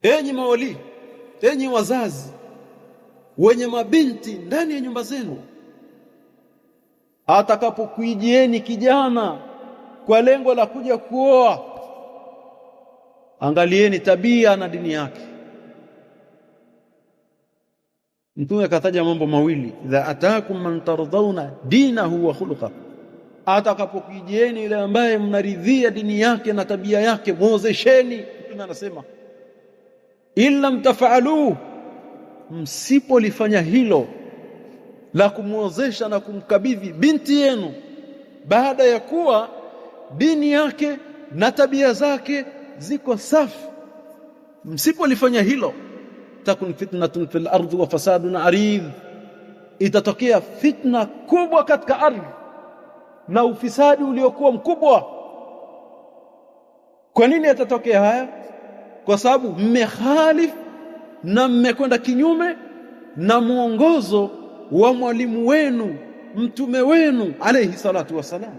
Enyi mawali, enyi wazazi wenye mabinti ndani ya nyumba zenu, atakapokuijieni kijana kwa lengo la kuja kuoa, angalieni tabia na dini yake. Mtume akataja mambo mawili, idha atakum man tardhauna dinahu wa khuluquhu, atakapokujieni yule ambaye mnaridhia dini yake na tabia yake, muozesheni. Mtume anasema illa mtafaluhu, msipolifanya hilo la kumwozesha na kumkabidhi binti yenu baada ya kuwa dini yake na tabia zake ziko safi, msipolifanya hilo, takun fitnatun fil ardi wa fasadun arid, itatokea fitna kubwa katika ardhi na ufisadi uliokuwa mkubwa. Kwa nini yatatokea haya? Kwa sababu mmekhalif na mmekwenda kinyume na mwongozo wa mwalimu wenu mtume wenu alayhi salatu wassalam.